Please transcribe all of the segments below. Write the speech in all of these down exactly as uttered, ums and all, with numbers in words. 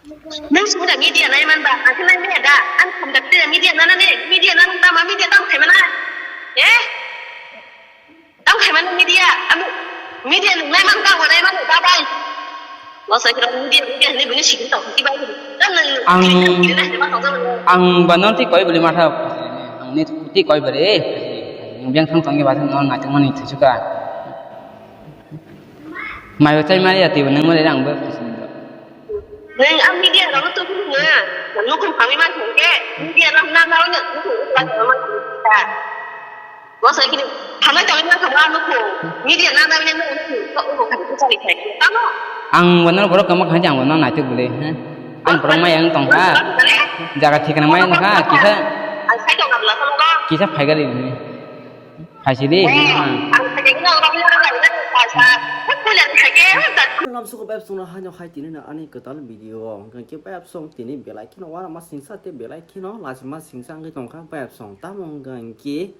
Nung sung da media nai man ba, ang khe nai maya da, ang kham da tei media nana ne, media nana tama media tamo khai mana? Eh? Tamo khai mana media? Ami media nung nai man ka, nai man da bai. Lo sai kira media, media ni bini sikri tong ki bai. Dan nung Ang, kiri na hema tong tong. Ang ba non ti koi beli matha. Ang ni ti koi bari. Yang thang tong ba non na tong mani thusuka. Mai ba chai mari ati ba nung mari ang ba. Neng ang media rok tu nunga, nukung kami man hingke, media rok na na na nukung upa ma hingka. Bo sai kini, kami kami na kami nukung, media na na na nukung, kok nukung kami tu cari kai. Tamo? Ang bono borok kama khanti ang bono naituk bole, he? Ang borok mai ang tongkha. Jaga thikna mai ang kha, kisa. Ang sai tong abla tong ko. Kisa phaigali ni. Phaisidi. Ang phaisidi na orang yang lain kan phaisa. Aku lihat saja. Lamsuko bebsong no haino hai tini na ani kwtal video. Hwnkhe bebsong tini belai kheno uanama singsa tei belai kheno lachima singsa wngwi tongkha bebsong. Tamo hwnkha hwnkhe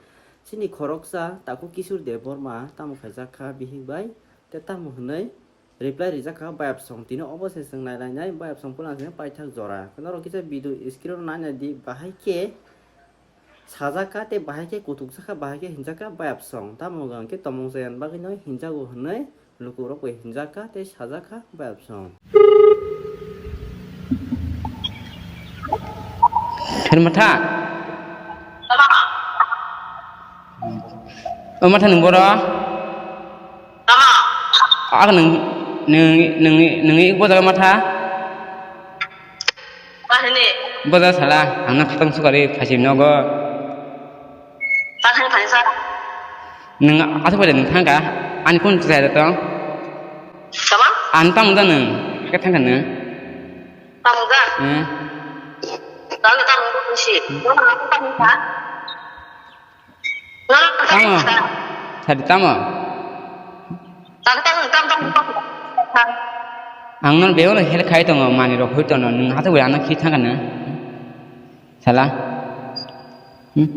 chini khoroksa Taku Kishore Debbarma tamo khaijak kha bihik bai tei tamo hwnwi reply rijak kha bebsong. Tini obo se chwng nai lainai bebsong puila se paithak jora. Norok kisa video screen o nai nai di bahai khe sajak kha tei bahai khe kutuk jakha, bahai khe hinjak kha bayapsong. Tamo hwnkha hwnkhe tomong chayani bagwino hinjago hwnwi lukurok bai hinjak kha tei sajak kha bayapsong. Phermatha. O matha nung boro? Tamo? Ak nung, nung, nung, nung ik boda matha? Bahini? Boda sala, ang na khatang sukari phasim nogo. Bahini phaisa? Nung asuk pada nung thangka, ani kun chaya tong? Tamo? An tam da nung, ka thangka nung? Tamo da? Hmm. Tamo da nung kun si. Nung aku phaisa? Tamo. Sadi tamo. Ang non beo no help khai tongo, mani rok hoi tongo, nung hato bai ano khi thangka na. Sala. Hmm?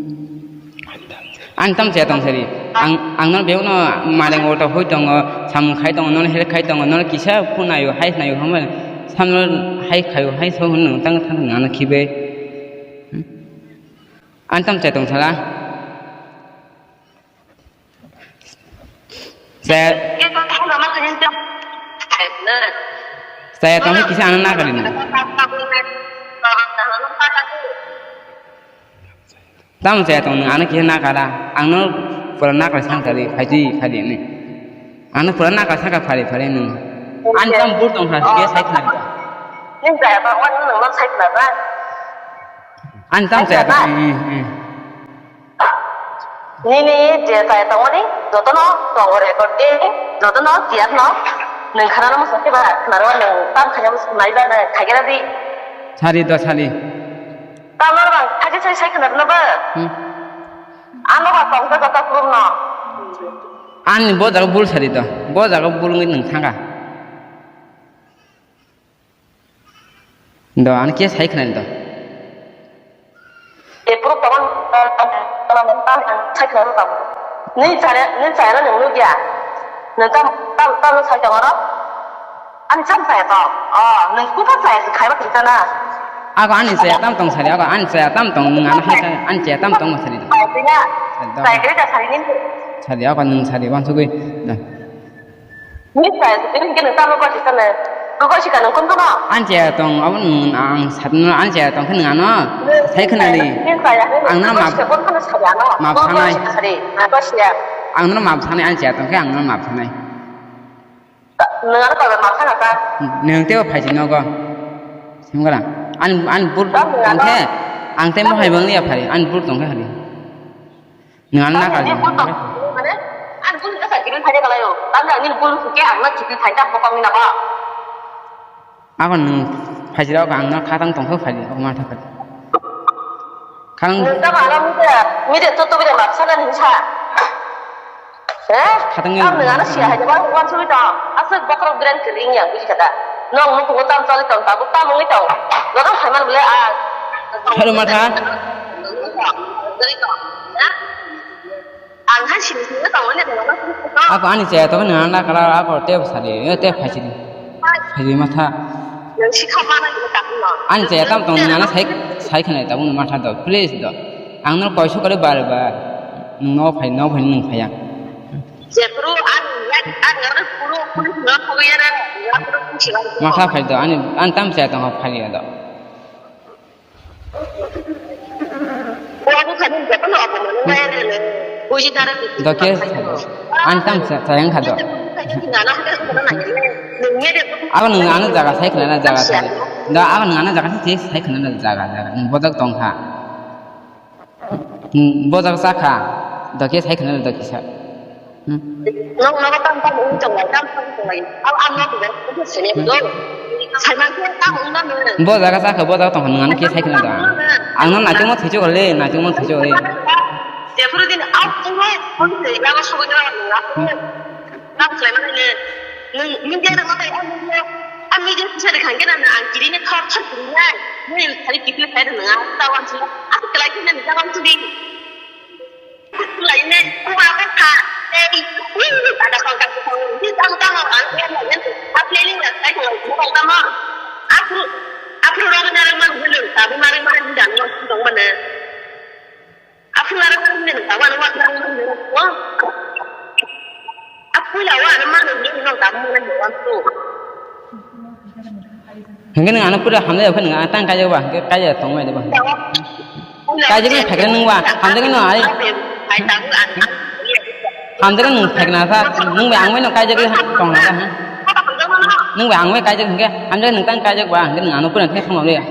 Ang tam chaya tong sari. Ang, ang non beo no maleng auto hoi tongo, samung khai tongo, non help khai tongo, non kisa phone ayo, hai nayo, hambai. Sam non hai khayo, hai so hwn nung tang thang ano khibe. Hmm? Ang tam chaya tong sala. Chaya. Chaya tong kisa ano na kali na. Tam chaya tong nung ano kisa na kala. Ang no pura na kali sang kali, phaidi kali ni. Ang no pura na kali saka phari phari nung. Ang tam bur tong kha, kisa sai khna. Ang tam chaya tong. Hmm, hmm. Nini je chaya tongmani jotono tongo record di, jotono tiyar no. Nwng khanano muchung khe ba, khnaro nwng tam khaina muchung nai ba, nwng khaigera di. Sari do sali. Tam no bang khaje sai sai khnaro no ba. Hmm. Ano ba tong khe joto kurum no. Ani bo jaga bul sari do, bo jaga bul wngwi nwng thangka. Do, ano khe sai khna do. E puro kawan, sai khna do. Ni chaya, ni chaya no nung nugya. Nung tam, tam, tam sai tong oro. Ani cham chaya to. Oh, nung kuka chaya si khaiba kisa na. Ako ani chaya tam tong sari, ako ani chaya tam tong nung ano hai ani chaya tam tong sari do. Chaya kiri ta sari ni. Sari ako nung sari wansugwi. Da. Ni sai, tini hingke nung tamo kosi sane? Nung kosi ka nung kuntono? Ang chaya tong, abo nung ang satno ang chaya tong khe nung ano sai khna di. Ni saya, ang no map, kosi ka kono saya no. Map sanai. Kosi ka sari, kosi ya. Ang no map sanai ang chaya tong khe ang no map sanai. Nung ano kok map sana ta? Nung tebo phaisi nogo. Simgala. Ang, ang bur tong khe, ang temo hai bang ya phari, ang bur tong khe hari. Nang ano nakal. Ani bul tong, mane, ani bul ka sa gibin phai kalayo. Tang ani bul ke ang na gibin phai ta bokong ni nabo. Ako nung phai jira ko ang na khatang tong kho phai ko ma tha phai. Khang. Nung ta mala mi de, mi de to to bi de map sana ni sa. Eh? Khatang ni. Ang nang ano sia hai ba wan sui ta. Asuk bokrok biran kering ya bi kata. Nong nung ko tam chali tong ta bu ta mung ni tong. Nang phai man bole a. Hello matha. Ang hai sini sini tong ne tong. Ako ani chaya tong nang na kala ako te sadi, eh, te phai sidi. Phai sidi matha. Ani chaya tam tong nana sai, sai khwnai tabuk matha do, please do. Ang no koisu kare bar bar. Nwng no phai, no phai nwng phaiya. Jephuru ani yak, ani yak phuru, phuru no phuru ya na, ya phuru phuru silang. Matha phai do, ani, ani tam chaya tong phai ya do. Bo abo kha nini jotono apomano nai rwle. Buji dara di. Dokhe, ang tam sa-, sayang kha do. Nini ano hake hake na nai. Nini de. Abo nwng ano jaga sai khna na jaga sai. Da abo nwng ano jaga sai, sai khna na jaga, jaga. Nwng bojak tong kha. Nwng bojak sa kha. Dokhe sai khna na dokhe sa. Hmm. Nok nogo tam tam wng tonglai, tam tam tonglai. Abo ang nok nogo sene do. Saiman khe tam wng mano. Bo jaga sa kha, bo jaga tong kha, nwng ano khe sai khna da. Ang no naitok no thwichok le, naitok no thwichok le. Jephuru din au tongo, phone se yago sugui na nwng. Tam khlai mano le. Nwng media rok no tai, a media, a media kisa de khangke na ang kiri ne thor thor kiri nai. Nwng thari kiri sai nwng. Ta wan sila. A khlai khe ne ta wan sili. Lainai, kuma ko ka, ei, ui, pada kau tak kau, di tang tang, ang kau lain, apa ni nggak, saya kalau mau kamu, aku, aku orang nara man dulu, tapi mari mari di dalam, dong mana, aku nara man dulu, tapi aku nara man dulu, wah, aku ya wah, mana dulu, nong kamu mana dulu, aku. Hingke nwng ano pura hamjak ya, phai nwng ano tang kaijak ba, hingke kaijak tongmai de ba. Kaijak ni phekre nwng ba, hamjak no ai. Hamjak nwng phekna sa, nwng bai ang bai no kaijak tongna sa, hmm. Nwng bai ang bai kaijak hingke, hamjak nwng tang kaijak ba, hingke nwng ano pura thang thang ya.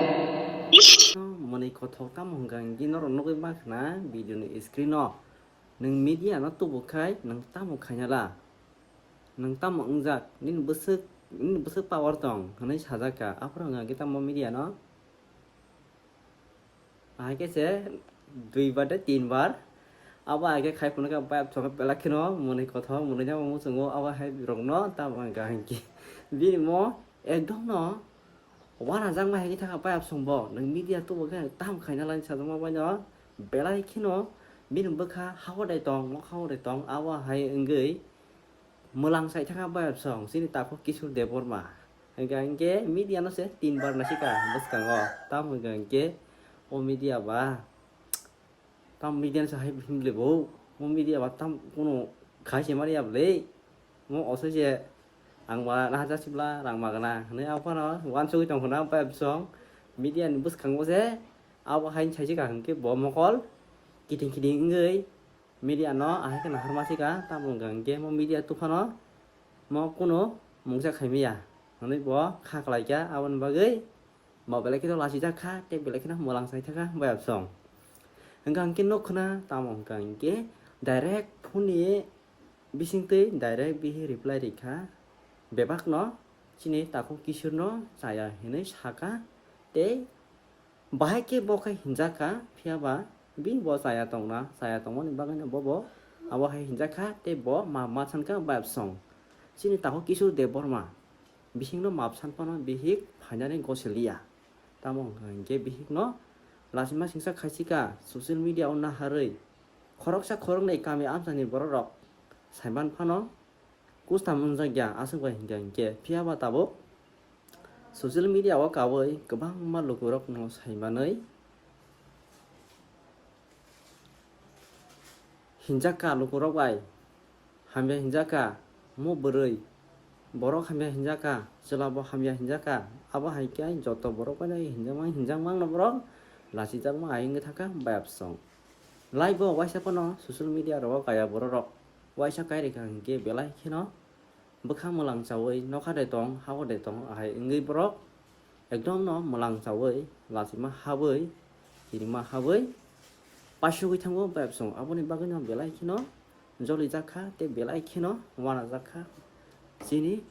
Mwnwi kothok tamo hwnka hingke norok nugwi mankha na video ni screen o. Nwng media no tubu khai nwng tamo khaina la. Nwng tamo wngjak, nini bwswk, nini bwswk power tong, hwnwi sajak kha. Aphuru hwnka hwnkhe tamo media no? Ahai khe se dui bar tei tin bar. Abo ahai khe khai phunukha, bai thokha belai kheno mwnwi kothok, mwnwi jagao muchungo, abo hai rokno tamo hwnka hwnkhe. Bini mo ekdom no uanajakma hai khe thangkha bai absong bo. Nwng media tubu khe tamo khaina lani sajakma bai no belai kheno bini bwkha hakodai tong, mokha hakodai tong, abo hai wngwi Mwlang sai thangkha bai absong, chini takhuk Kishore Debbarma. Hingkha hingkhe media no se tin bar naisika bwskango. Tamo hingkha hingkhe o media ba, tamo media no se hai himle bo, o media ba tam kunu khai se mani ya bwle. Mo osoi se ang ba naha jasibla rang magana hinui aphano uansugui tongkha na bai absong. Media ni bwskango se abo hai saisika hingkhe bo mokol kiting kiting wngwi. Media no ahai kheno harma sika, tamo hwnka hwnkhe mo media tuphano mo kunu mungsa khaimaya hinui bo kha khlaikha, aboni bagwi bo belai kheno lachijak kha tei belai kheno mwlang sai thangkha bai absong. Hwnka hwnkhe nuk khna, tamo hwnka hwnkhe direct phone ni bisingtwi direct bihi reply rikha, bebak no chini takhuk Kishore no chaya hinui saka tei Bahai khe bo khe hinjak kha, phiya ba bini bo chaya tongna, chaya tongmani bagwino bobo abo hai hinjak kha, tei bo ma, ma san kha bai absong. Chini takhuk Kishore Debbarma bisingno map san phano bihik phainani gosiliya. Tamo hwnka hinkhe bihikno lachima singsa khaisika social media o naharwi khoroksa khoroknwi kami amchaini bororok saiman phano Kustam wngjak ya, aswk bai hinkha hinkhe, phiya ba tabuk social media o kaui kwbangma lukurokno saimanwi hinjak kha lukurok bai, hamya hinjak kha, mo bwrwi, borok hamya hinjak kha, chwla bo hamya hinjak kha, abo hai khe joto borok bai hinjakma, hinjakma wngno borok lachijakma ai wngwi thangkha bai absong. Lai bo waisa phano social media rogo kaya bororok waisa kairikha hinkhe belai kheno bwkha mwlang chaui nokha de tong, hao de tong, ahai wngwi borok ekdom no mwlang chaui lachima habwi, kirima habwi paisugwi thango bai absong. Aboni bagwino belai kheno jolijak kha tei belai kheno uanajak kha chini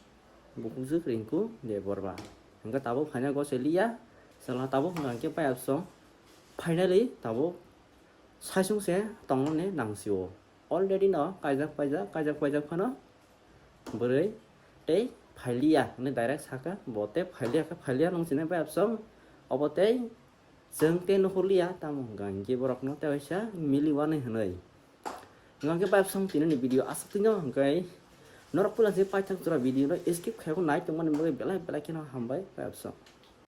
bukhukjwk Rinku Debbarma. Hwnkhe tabuk phaina gosiliya, chwla tabuk hwnkha hinkhe bai absong. Finally tabuk Saisung se tongnani nangsio. Already no kaijak paijak, kaijak paijak phano bwrwi tei phailiya hinwi direct saka, bo tei phailiya khe phailiya nung sinai bai absong. Obo tei chwng tei nuhurliya, tamo hwnka hinkhe borokno tei waisa miliwani hinwi. Hwnka hinkhe bai absong tinini video aswk twi no hwnkhe norok puila se paithak jora video no skip khaiyakhe nai tongmani bagwi belai belai kheno hambai bai absong.